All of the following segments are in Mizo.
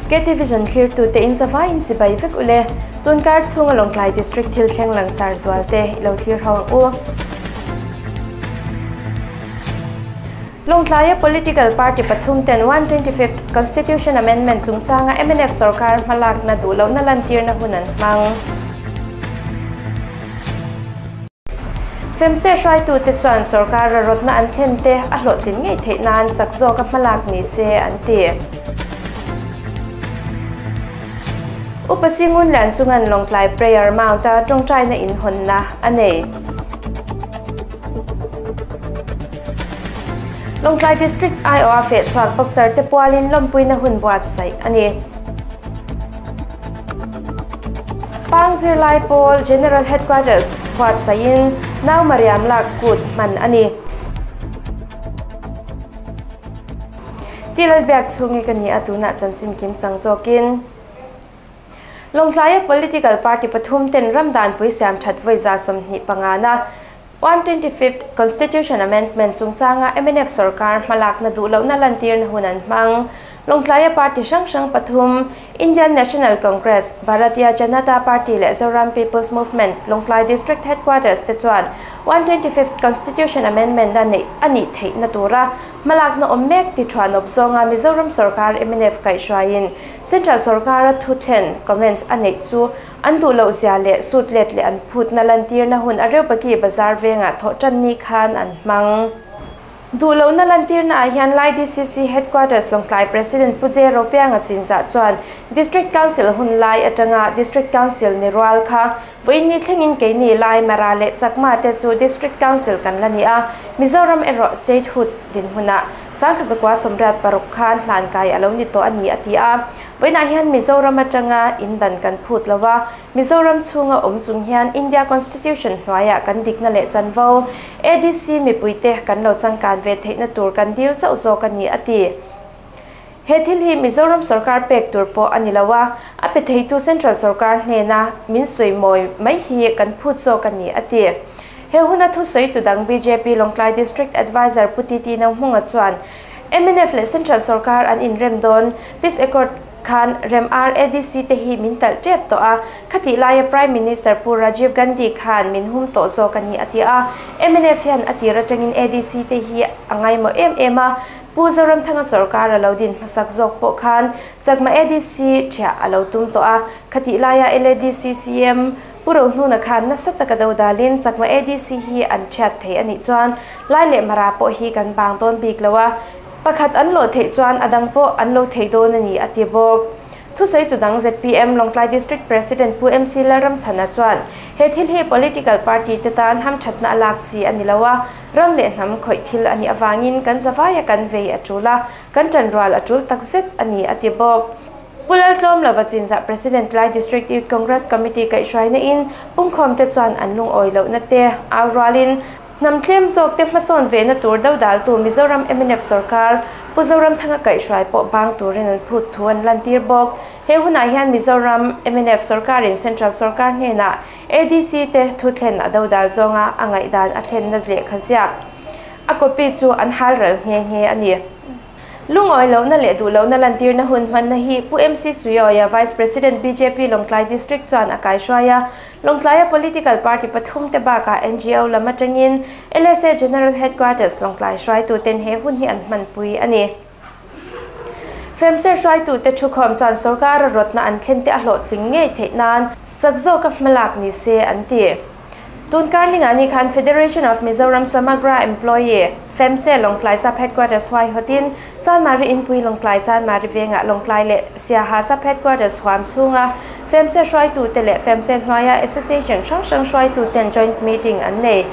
KT Vision thlirtute in zavaiin chibai vek ule. Tunkar chhunga Lawngtlai District thil thleng langsar zualte i lo thlir ho ang u. Lawngtlaia political party pathumten 125th Constitution Amendment chungchanga mnf sorkar hmalakna duh lohna lantirna hun an hmang. Femse hruaitute chuan sorkara rawtna an thlen te a hlawhtlin ngei theih nan chak zawka hmalak ni se an ti. Upa Singun Lian chungan Lawngtlai Prayer Mount-a tawngtaina inhawnna a nei. Lawngtlai District aiawha fehchhuak boxer te pualin lawmpuina hun buatsaih a ni. Pang zirlai pawl General Headquarters buatsaihin Nau Mariam lak kut hman a ni. Ti Lalbiak chhungi ka ni a tunah chanchin kim chang zawkin Lawngtlaia political party pathum ten ram danpui siam that vawi 25 na 125th Constitution Amendment chungchanga mnf sorkar hmalakna duh lohna lantirna hun an hmang. Lawngtlaia party hrang hrang pathum, Indian National Congress, Bharatiya Janata Party leh Zoram People's Movement, Lawngtlai District Headquarters te chuan 125th Constitution Amendment a neih a nih theihna tura hmalakna awm mek ti thuanawp zawnga Mizoram sorkar mnf kaihhruaiin Central sorkara thuthlen comments a neih chu An duh loh zia leh sut let leh an phutna lantirna hun Areopagi bazar vengah thawh tan ni khan an hmang. Duh lohna lantirna ah hian Lai DCC Headquarters Lawngtlai President Pu J. Ropianga Chinzah chuan District Council hun lai atanga District Council ni rual kha vawiin ni thlengin keini Lai, Mara leh Chakma te chu District Council kan la ni a, Mizoram erawh Statehood dinhmunah 1986 khan hlankai a lo ni tawh a ni a ti a. Vawiinah hian Mizoram atanga indan kan phut lo a, Mizoram chhunga awm chung hian India Constitution hnuaiah kan dikna leh chanvo, ADC mipuite kan lo changkan ve theihna tur kan dil chauh zawk a ni, a ti. He thil hi Mizoram sorkar pek tur pawh a ni lo a, a pe theitu Central sorkar hnena min sawimawi mai hi kan phut zawk a ni, a ti. He huna thusawitu dang bjp Lawngtlai District Adviser Pu TT Nauhmunga chuan, Mnf leh Central sorkar an inrem dawn, Peace Accord khan rem RADC te hi min talh tep tawh a, khatih laia Prime Minister Pu Rajiv Gandhi khan min hum tawh zawk a ni a ti a. Mnf hian a tir atangin ADC te hi a ngaimawh em em a, Pu Zoramthanga sorkar a lo din hmasak zawk pawh khan Chakma ADC thiah a lo tum tawh a, khatih laia LADC CM Pu Rohnuna khan nasa taka do dalin Chakma ADC hi an thiat thei a nih chuan Lai leh Mara pawh hi kan bang dawn bik lo a, pakhat an lawh theih chuan a dang pawh an lo thei dawn a ni a ti bawk. Thusawitu dang zpm Lawngtlai District President Pu MC Lalramchhana chuan he thil hi political party te tan hamthatna a lak chi a ni lo a, ram leh hnam khawih thil a nih avangin kan zavaia kan vei a tul a, kan tanrual a tul takzet a ni a ti bawk. Pu Laltlawm lova Chinzah President Lai District Youth Congress Committee kaihhruaina in pungkhawm te chuan an lungawi lohna te au rualin hnam tlem zawk te hmasawn vehna tur dodaltu Mizoram mnf sorkar Pu Zoramthanga kaihhruai pawh bang turin an phut thu an lantir bawk. He hunah hian Mizoram mnf sorkarin Central sorkar hnenah ADC te thuthlen a dodal zawnga a ngaihdan a thlenna lehkha ziak a copy chu an halral nghe nghe a ni. Lungawi lohna leh duh lohna lantirna hun hmanna hi Pu MC Suioia, Vice President bjp Lawngtlai District chuan a kaihruai a. Lawngtlaia political party pathum te bakah NGO lam atangin LSA General Headquarters Lawngtlai hruaituten he hun hi an hmanpui a ni. Femser hruaitute thukhawm chuan sorkara rawtna an thlen te a hlawhtling ngei theih nan chak zawka hmalak ni se an ti. Tun karlingah ni khan Federation of Mizoram Samagra Employee, FEMSE, Lawngtlai Sub Headquarters huaihawtin Chanmari Inpui Lawngtlai Chanmari Vengah Lawngtlai leh Siaha Sub Headquarters huam chhunga FEMSE hruaitute leh FEMSE hnuaia Association hrang hrang hruaituten joint meeting an nei.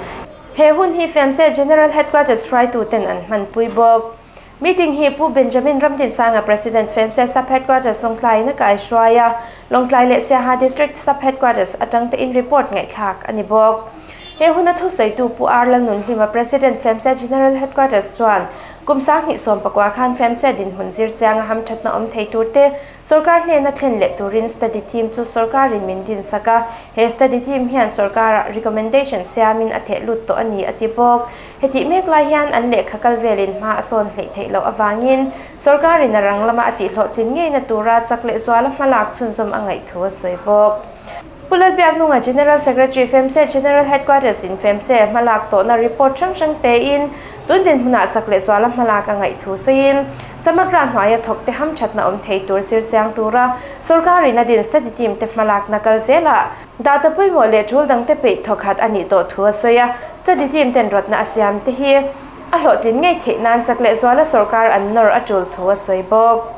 He hun hi FEMSE General Headquarters hruaituten an hmanpui bawk. Meeting hi Pu Benjamin Ramdinsanga President FEMSE Sub Headquarters Lawngtlaiin a kaihruai a, Lawngtlai leh Siaha District Sub Headquarters atang te in report ngaihthlak a ni bawk. He huna thusawitu Pu R Lalnunhlima President FEMSE General Headquarters chuan kum 2019 khan FEMSE dinhmun zir chianga hamthatna awm thei tur te Sorkar hnena thlen leh turin study team chu sorkarin min din sak a, he study team hian sorkarah recommendation siamin a theh lut tawh a ni a ti bawk. Hetih mek lai hian an lehkha kal velin hma a sawn hleih theih loh avangin sorkarin a rang lama a tihhlawhtlin ngeina tura chak leh zuala hmalak chhunzawm a ngaih thu a sawi bawk. Pu Lalbiaknunga General Secretary Femse General Headquarters in Femse hmalak tawhna report hrang hrang pein tun dinhmunah chak leh zuala hmalak a ngaih thu sawiin Samagra hnuaia thawkte hamthatna awm thei tur zir chiang tura sorkarin a din study team te hmalakna kal zelah data pawimawh leh tul dangte peih thawkhat a nih tawh thu a sawi a. Study team ten rawtna a siam te hi a hlawhtlin ngei theih nan chak leh zuala sorkar an nawr a tul thu a sawi bawk.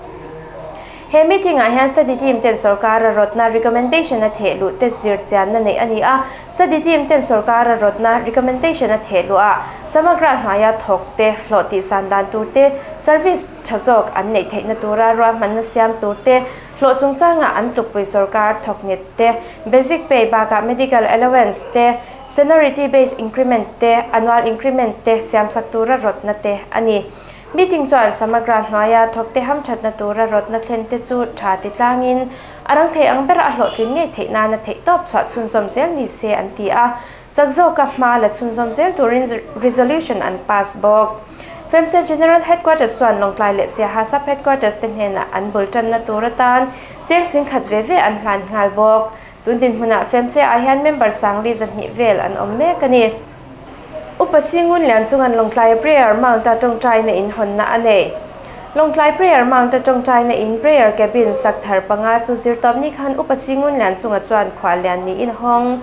He meeting ah hian study team ten sorkara rawtna recommendation a theh luh te zir chianna neih a ni a, study team ten sorkara rawtna recommendation a theh luh ah Samagra hnuaia thawk te, hlawh tih san dan tur te, service tha zawk an neih theihna tura ruahmanna siam tur te, hlawh chungchanga an tlukpui sorkar thawk nghet te, basic pay bakah medical allowance te, seniority based increment te, annual increment te siamsak tura rawtna te a ni. Meeting chuan Samagra hnuaia thawkte hamthatna tura rawtna thlen te chu tha ti tlangin a rang thei ang bera a hlawhtlin ngei theih nana theihtawp chhuah chhunzawm zel ni se an ti a, chak zawka hma la chhunzawm zel turin resolution an pass bawk. FEMSE General Headquarters chuan Lawngtlai leh Siaha Sub Headquarters te hnenah an bul tanna tur atan cheng singkhat ve ve an hlan nghal bawk. Tun dinhmunah FEMSE ah hian member sangli 200 vel an awm mek a ni. Upa Singun Lian chungan Lawngtlai Prayer Mount-a tawngtaina in hawnna a nei. Lawngtlai Prayer Mount-a tawngtaina in Prayer Cabin sak thar panga chu zirtawp ni khan Upa Singun Lian chunga chuan khuallian niin hawng.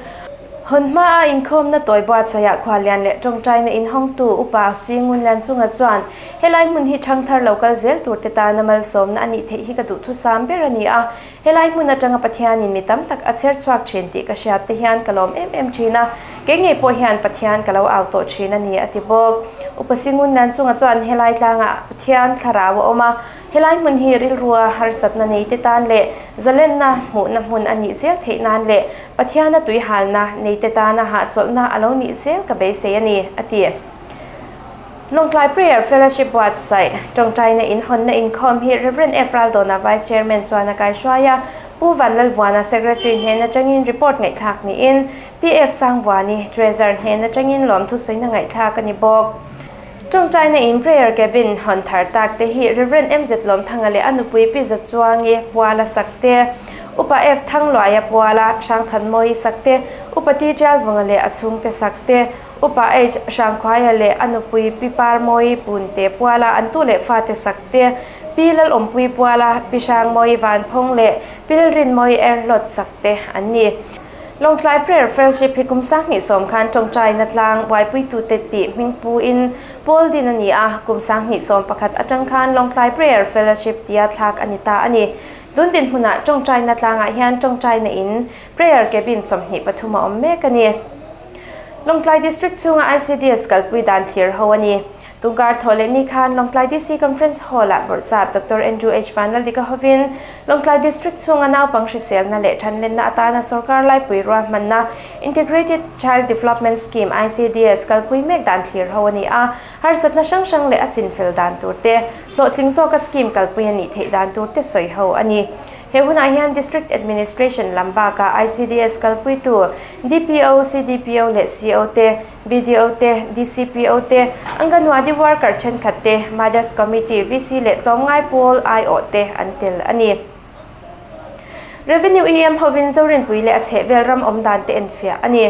Hawn hmaa inkhawmna tawi buatsaihah khuallian leh tawngtaina in hawngtu Upa Singun Lian chunga chuan helai hmun hi thangthar lo kal zel tur te tana malsawmna a nih theih hi ka duhthusam ber a ni a. Helai hmun atanga Pathianin mi tam tak a chher chhuak thin tih ka hriat te hian ka lawm em em thin a, kei ngei pawh hian Pathian ka lo au tawh thin a ni, a ti bawk. Upa Singun Lian chunga chuan helai tlangah Pathian thlarau a awm a, helai hmun hi rilrua harsatna nei te tan leh zalenna hmuhna hmun a nih zel theih nan leh Pathiana tuihalna nei te tana hahchawlhna a lo nih zel ka beisei a ni, a ti. Lawngtlai Prayer Fellowship buatsaih, tawngtaina inhawnna inkhawm hi Rev. F. Raldawna Vice Chairman chuan a kaihruai a, Pu Vanlalvuana Secretary hnen atangin report ngaihthlak niin PF Sangvuani Treasurer hnen atangin lawmthu sawina ngaihthlak a ni bawk. Tawngtaina in Prayer Cabin hawn thar tak te hi Rev. MZ Lawmthanga leh a nupui Pi Zachuangi Puala Sakte, Upa F. Thangluaia Puala, Hrangthanmawii Sakte, Upa T. Tialvunga leh a chhungte Sakte, Upa H. Hrangkhuaia leh a nupui Pi Parmawii Punte Puala an tu leh fate sak te, Pi Lalawmpui Puala, Pi Hrangmawii Vanphawng leh Pi Lalrinmawii Erhlawt sak te an ni. Lawngtlai Prayer Fellowship hi kum 2010 khan tawngtaina tlang buaipuitute tih hmingpu in pawl din a ni a, kum 2011 atang khan Lawngtlai Prayer Fellowship tia thlak a ni ta a ni. Tun dinhmunah tawngtaina tlangah hian tawngtaina in Prayer Cabin 23 a awm mek a ni. Lawngtlai District chhunga ICDS kalpui dan thlir ho a ni. Tungkar thaw leh ni khan Lawngtlai DC Conference Hall-ah Bawrhsap Doctor Andrew H. Vanlaldika hovin Lawngtlai District chhunga naupang hriselna leh thanlenna atana sorkar laipui ruahmanna Integrated Child Development Scheme, ICDS, kalpui mek dan thlir ho a ni a, harsatna hrang hrang leh a chinfel dan tur te, hlawhtling zawka scheme kalpui a nih theih dan tur te sawi ho a ni. He hunah hian District Administration lam bakah ICDS kalpuitu DPO, CDPO leh CO te, BDO te, DCPO te, Anganwadi worker thenkhat te, Mothers Committee, VC leh tlawmngai pawl aiawh te an tel a ni. Revenue EM hovin Zorinpui leh a chhehvel ram awm dan te enfiah a ni.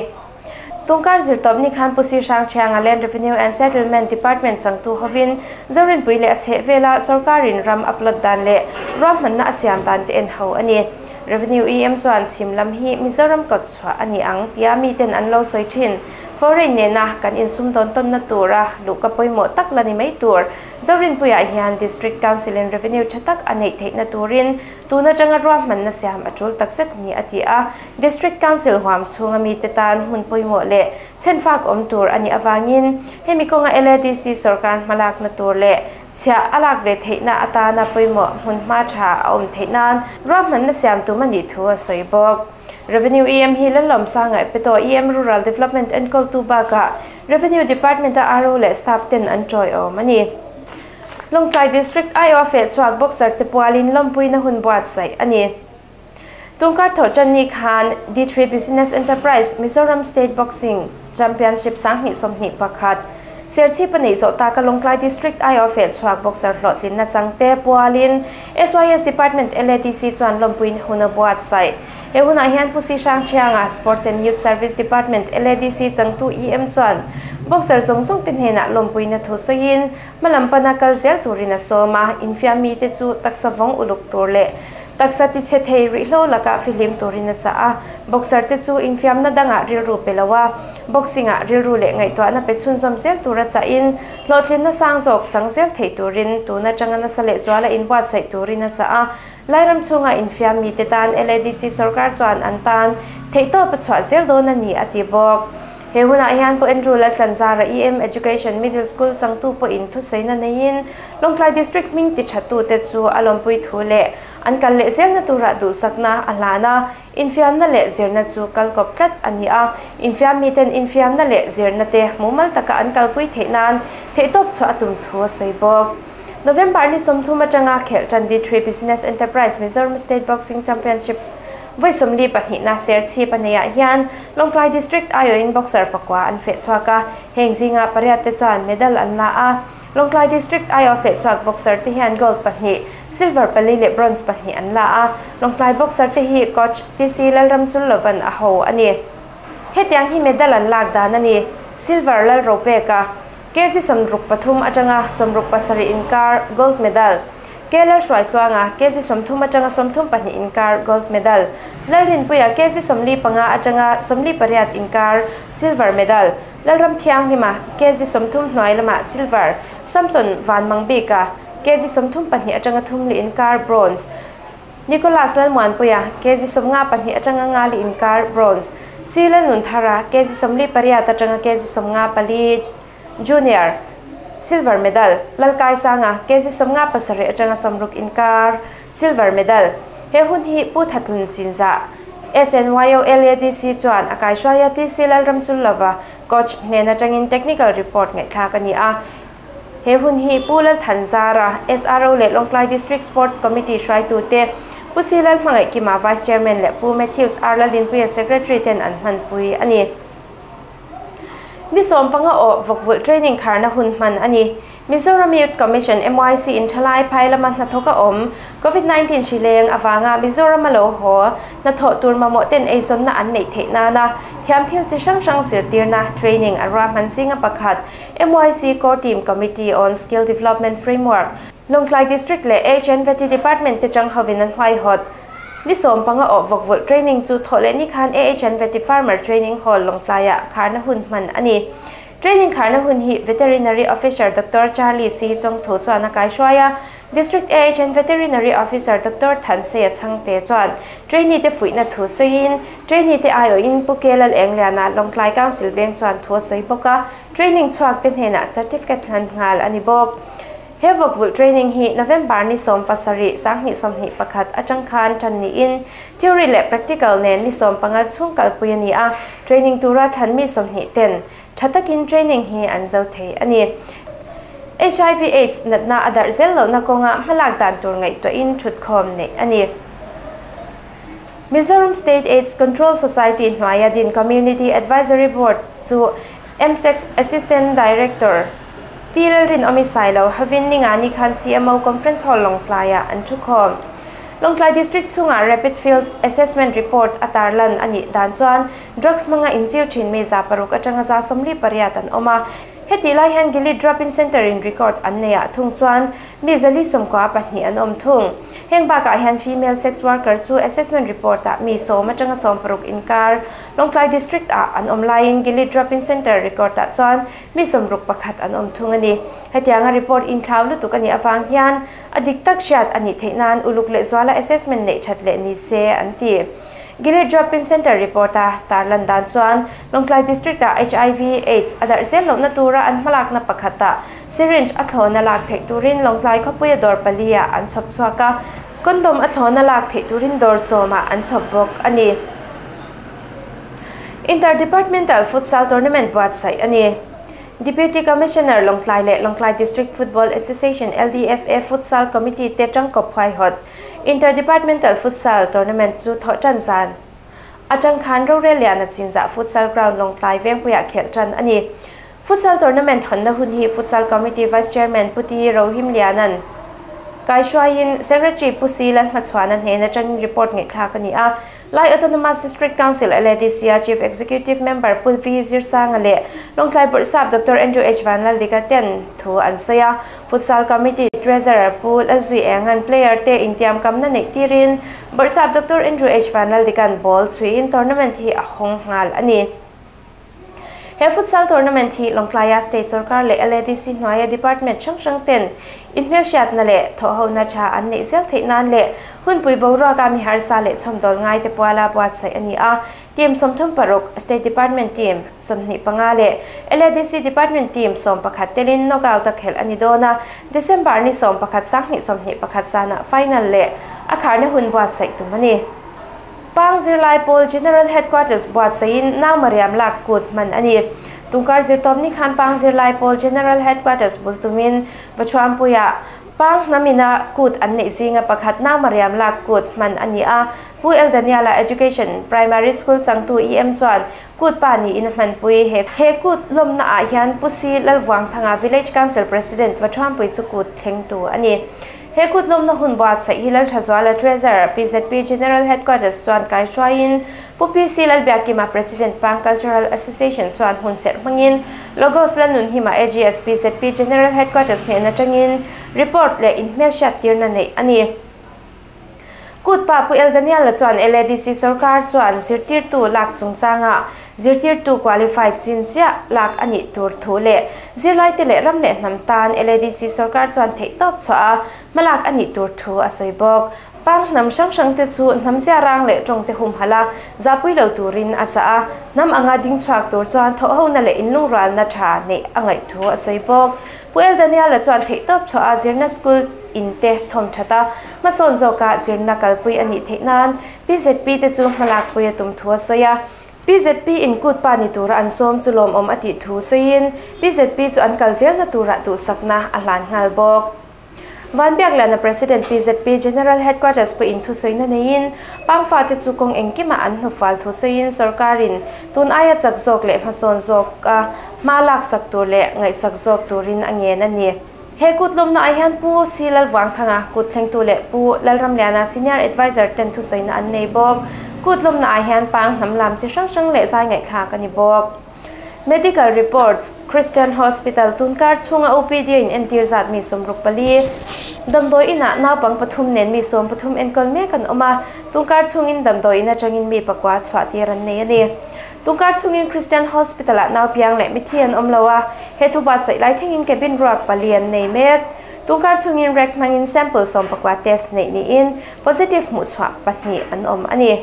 Tungkar zirtawp ni khan Pu Sir Hrangchhianga Land Revenue and Settlement Department changtu hovin Zorinpui leh a chhehvela sorkarin ram a plot dan leh ruahmanna a siam dan te en ho a ni. Revenue EM chuan chhim lam hi Mizoram kawt chhuah a ni ang tia miten an lo sawi thin. Foreign nena kan insum dawn tawnna tura luhka pawimawh tak la ni mai tur. Zorinpuiah hian District Council in revenue tha tak a neih theihna turin tun atanga ruahmanna siam a tul takzet a ni a ti a. District Council huam chhunga mite tan hmun pawimawh leh chhenfak awm tur a nih avangin hemi kawnga LADC sorkar hmalakna tur leh chhiah a lak ve theihna atana pawimawh hmun hma tha a awm theih nan ruahmanna siam tum a nih thu a sawi bawk. Revenue EM hi Lalawmsanga Epeto EM Rural Development enkawltu bakah Revenue Department-a RO leh staff ten an tawiawm a ni. Lawngtlai District aiawha fehchhuak boxer te pualin lawmpuina hun buatsaih a ni. Tungkar thawhtanni khan D3 Business Enterprise Mizoram State Boxing Championship 2021 Serchhip a neih zawh taka Lawngtlai District aiawha fehchhuak boxer hlawhtlinna changte pualin SYS Department LADC chuan lawmpuina hun a buatsaih. He hunah hian Pu Si Hrangthianga, Sports and Youth Service Department LADC changtu EM chuan boxer zawng zawng te hnenah lawmpuina thu sawiin hmalam pana kal zel turin a sawm a, infiam mite chu taksa vawng uluk tur leh taksa tichhe thei rihlo lakah fihlim turin a chah a. Boxer te chu infiamna dangah rilru pe lo a, boxing ah rilru leh ngaihtuahna pe chhunzawm zel tura chahin hlawhtlinna sang zawk chang zel thei turin tun atanga nasa lehzuala inbuatsaih turin a chah a. Lairam chhunga infiam mite tan LADC sorkar chuan an tan theihtawp a chhuah zel dawn a ni a ti bawk. He hunah hian Pu Andrew Laltlanzara EM Education Middle School changtu pawhin thusawina neiin Lawngtlai District hming tithatute chu a lawmpui thu leh an kal leh zelna turah duhsakna a hlan a, infiamna leh zirna chu kal kawp tlat a ni a, infiam miten infiamna leh zirna te mumal taka an kalpui theih nan theihtawp chhuah a tum thu a sawi bawk. November ni 30 atanga khelh tan D3 Business Enterprise Mizoram State Boxing Championship vawi 42na Serchhip a neiah hian Lawngtlai District aiawhin boxer pakua an feh chhuak a, heng zinga pariat te chuan medal an la a. Lawngtlai District aiawh feh chhuak boxer te hian gold pahnih, silver pali leh bronze pahnih an la a. Lawngtlai boxer te hi coach TC Lalramchullovan a ho a ni. Hetiang hi medal an lak dan a ni. Silver Lalropeka, kg 63 atanga 67 inkar gold medal, K Lalhruaitluanga, kg 30 atanga 32 inkar gold medal, Lalrinpuia kg 45 atanga 48 inkar silver medal, Lalramthianghlima kg 30 hnuai lamah silver, Samson Vanmangbika kg 32 atanga 30 inkar bronze, Nicholas Lalmuanpuia kg 52 atanga 54 inkar bronze, C Lalnunthara kg 48 atanga kg 54 junior silver medal, Lalkaisanga kg 57 atanga 60 inkar silver medal. He hun hi Pu Thatlun Chinza SNYO LADC chuan a kaihruaia TC Lalramchullova coach hnen atangin technical report ngaihthlak a ni a. He hun hi Pu Lalthanzara SRO leh Lawngtlai District Sports Committee hruaitute Pu Si Lalhmangaihkima Vice Chairman leh Pu Matthews R Laldinpuia Secretary ten an hmanpui a ni. Ni 15 aw vawkvulh training kharna hun hman a ni. Mizoram Youth Commission MYC in thalai phai lama hnathawk a awm COVID-19 hri leng awanga Mizoram a lo haw hnathawh tur mamawh ten eizawnna an neih theih nana thiam thil chi hrang hrang zirtirna training a ruahman zinga pakhat MYC Core Team Committee on Skill Development Framework Lawngtlai District leh HNVT Department te chang hovin an huaihawt. Ni 15 aw vawkvulh training chu thawh leh ni khan AHNVT Farmer Training Hall Lawngtlaiah kharna hun hman a ni. Training kharna hun hi Veterinary Officer Doctor Charlie C Chongthu chuan a kaihruai a, District AHN Veterinary Officer Doctor Thanseia Chhangte chuan trainee te fuihna thu sawiin trainee te aiawhin Pu K Lalengliana Lawngtlai Council veng chuan thu a sawi bawk a, training chhuak te hnenah certificate hlan nghal a ni bawk. He vawkvulh training hi November ni 17, 2021 atang khan tan niin theory leh practical nen ni 15 chhung kalpui a ni a, training tura thlan mi 20 ten tha takin training hi an zo thei a ni. HIV AIDS natna a darh zel lohna kawnga hmalak dan tur ngaihtuahin thutkhawm neih a ni. Mizoram State AIDS Control Society hnuaia din Community Advisory Board chu MSEC Assistant Director Pi Lalrinawmi Sailo hovin ninga ni khan CMO Conference Hall Lawngtlaiah an thukhawm. Lawngtlai District chhungah Rapid Field Assessment Report a tarlan a nih dan chuan drugs hmanga inchil thin mi 600 atanga 148 an awm a. Heti lai hian Gili Drop-in Center in record an neiah thung chuan mi 492 an awm thung. Heng bakah hian female sex worker chu assessment report ah mi 10 atanga 60 inkar Lawngtlai District ah an awm laiin Gili Drop-in Center record ah chuan mi 61 an awm thung a ni. Hetianga report inthlau lutuk a nih awang hian a dik tak hriat a nih theih nan uluk leh zuala assessment neih that leh ni se an ti. Gili Drop-in Center report a tarlan dan chuan Lawngtlai District ah HIV AIDS a darh zel lohna tura an hmalakna pakhatah syringe a thlawna lak theih turin Lawngtlai khawpuia dawr pali ah an chhawp chhuak a, condom a thlawna lak theih turin dawr 10 ah an chhawp bawk a ni. Interdepartmental Futsal Tournament buatsaih a ni. Deputy Commissioner Lawngtlai leh Lawngtlai District Football Association, LDFA, Futsal Committee te tangkawp huaihawt Inter-Departmental Futsal Tournament chu thawh tan zan atang khan rorel lian a chinzah Futsal Ground Lawngtlai Vengpuiah khelh tan a ni. Futsal Tournament hawnna hun hi Futsal Committee Vice Chairman Pu Ti Rohimliana'n kaihruaiin Secretary Pu Si Lalhmachhuana hnen atangin report ngaihthlak a ni a. Lai Autonomous District Council, LADC, a Chief Executive Member Pu V Zirsanga leh Lawngtlai Bawrhsap Doctor Andrew H Vanlaldika ten thu an sawi a. Futsal Committee Treasurer Pu Lalzui Enga'n player te intiamkamna neih tirin Bawrhsap Doctor Andrew H Vanlaldika'n ball chhuiin tournament hi a hawng nghal a ni. He futsal tournament hi Lawngtlaia State sorkar leh LADC hnuaia department hrang hrang ten inhmelhriatna leh thawhhona tha an neih zel theih nan leh hunpui boruaka mi harsa leh chhawmdawl ngaite puala buatsaih a ni a. Team 36, State Department team 25 leh LADC Department team 11 telin knockout a khelh a ni dawn a, December ni 11 2021 zanah final leh a kharna hun buatsaih tum a ni. Pang zirlai pawl General Headquarters buatsaihin nau Mariam lak kut hman a ni. Tungkar zirtawpni khan Pang zirlai pawl General Headquarters bul tumin Vachuampuiah Pang hnamina kut an neih zinga pakhat nau Mariam lak kut hman a ni a. Pu El Daniela Education Primary School changtu EM chuan kut pa niin a hmanpui. He kut lawmna ah hian Pu Si Lalvuangthanga Village Council President Vachuampui chu kut thlengtu a ni. He kutlawmna hun buatsaih hi Lalthazuala Treasurer, PZP General Headquarters chuan kaihruaiin Pu PC Lalbiakima President Pang Cultural Association chuan hun serh hmangin Logos Lalnunhima AGS PZP General Headquarters hnen atangin report leh inhmelhriat tirna neih a ni. Kutpa Pu El Daniel-a chuan LADC sorkar chuan zirtirtu lak chungchangah zirtirtu qualified chin chiah lak a nih tur thu leh zirlaite leh ram leh hnam tan LADC sorkar chuan theihtawp chhuah a hmalak a nih tur thu a sawi bawk. Pang hnam hrang hrangte chu hnam zia rang leh tawngte humhalh a, zahpui lo turin a chah a, hnam anga ding chhuak tur chuan thawhhona leh inlungrualna tha neih a ngaih thu a sawi bawk. Pu El Daniel-a chuan theihtawp chhuah a zirna school in te thawm that a, hmasawn zawka zirna kalpui a nih theih nan PZP te chu hmalakpui a tum thu a sawi a. PZP in kut pa ni tura an sawm chu lawmawm a tih thu sawiin PZP chu an kal zelna turah duhsakna a hlan nghal bawk. Vanbiakliana President PZP General Headquarters pawhin thusawina neiin Pangfate chu kawng engkimah an hnufual thusawiin sorkarin tun aia chak zawk leh hmasawn zawka hma laksak tur leh ngaihsak zawk turin a ngen a ni. He kutlawmna ah hian Pu Si Lalvuangthanga, kut thlengtu leh Pu Lalramliana Senior Adviser ten thusawina an nei bawk. Kutlawmna ah hian pang hnam lam chi hrang hrang leh zai ngaihthlak a ni bawk. Medical reports, Christian Hospital tunkar chhunga OPD a inentir zat mi 64, damdawi inah naupang pathum nen mi 13 enkawl mek an awm a, tunkar chhungin damdawi in atangin mi pakua chhuah tir an nei a ni. Tunkar chhungin Christian Hospital ah naupiang leh mithi an awm lo a, he thu buatsaih lai thlengin cabin ruak pali an nei mek. Tunkar chhungin rek hmangin sample 19 test neih niin positive hmuhchhuah pahnih an awm a ni.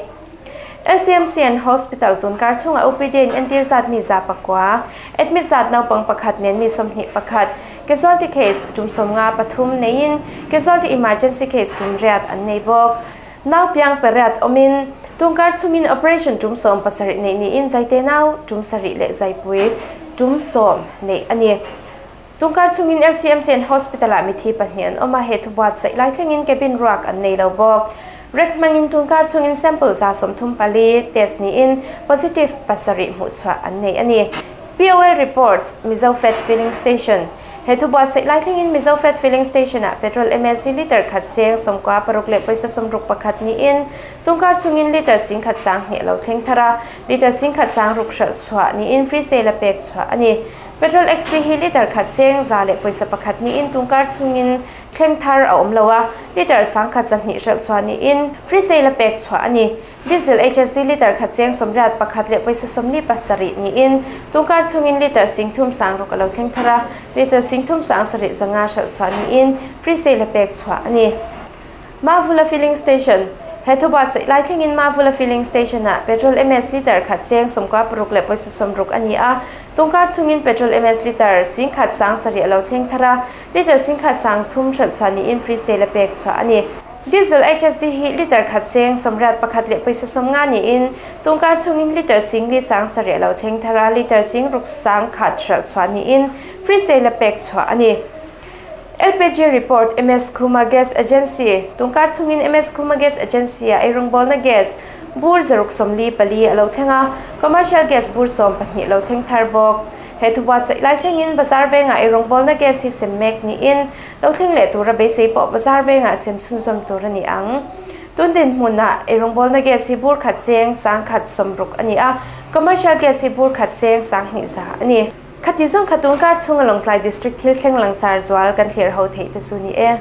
LCMCN Hospital tunkar chhunga OPD in entir zat mi 900, admit zat naupang pakhat nen mi 21, casualty case tum 53 neiin casualty emergency case tum riat an nei bawk. Naupiang pariat awmin tunkar chhungin operation tum 17 neih niin zaite nau tum sarih leh zaipui tum 10 neih a ni. Tunkar chhungin LCMCN Hospital-ah mithi pahnih an awm a, he thu buatsaih lai thlengin cabin ruak an nei lo bawk. Rek hmangin tunkar chhungin sample 134 test niin positive pasarih hmuhchhuah an nei a ni. POL reports, Mizo Fat Filling Station He thu buatsaih lai thlengin Mizo Fat Filling Station-ah petrol MLC litre khat cheng 96 leh pawisa 61 niin tunkar chhungin litre 10,000 sang hnih a lo thleng thar a, litre 10,000 sang ruk hralh chhuah niin free sale a pek chhuah a ni. Petrol XP hi litre khat cheng za leh pawisa pakhat niin tunkar chhungin thleng thar a awm lo a, litre 1,200 hralh chhuah niin free sale a pek chhuah a ni. Diesel HSD litre khat cheng 81 leh pawisa 47 niin tunkar chhungin litre 3,000 sang ruk a lo thleng thar a, litre 3,000 sang sarih zanga hralh chhuah niin free sale a pek chhuah a ni. Mavula Filling Station He thu buatsaih lai thlengin Mavula Filling Station-ah petrol MS litre khat cheng 96 leh pawisa 60 a ni a, tungkar chhungin petrol MS litre 10,000 sang sarih a lo thleng thar a, litre 10,000 sang thum hralh chhuah niin free sale a pek chhuah a ni. Diesel HSD hi liter khat cheng 81 leh pawisa 50 niin tungkar chhungin liter 40 7 lo thleng thar a, liter 60 100 hralh chhuah niin free sale a pek chhuah a ni. LPG report MS Khuma Gas Agency Tungkar chhungin MS Khuma Gas Agency-ah eirawngbawlna gas bur 144 a lo thleng a, commercial gas bur 12 lo thleng thar bawk. He thubuatsaih lai thlengin bazar vengah eirawngbawlna gas hi sem mek niin lo thleng leh tura beisei pawh bazar vengah sem chhunzawm tur a ni ang. Tun dinhmunah eirawngbawlna gas hi bur khat cheng 160 a ni a, commercial gas hi bur khat cheng 20 za a ni. Khati zawng kha tun kar chhunga Lawngtlai District thil thleng langsar zual kan thlir ho theih te chu ni e.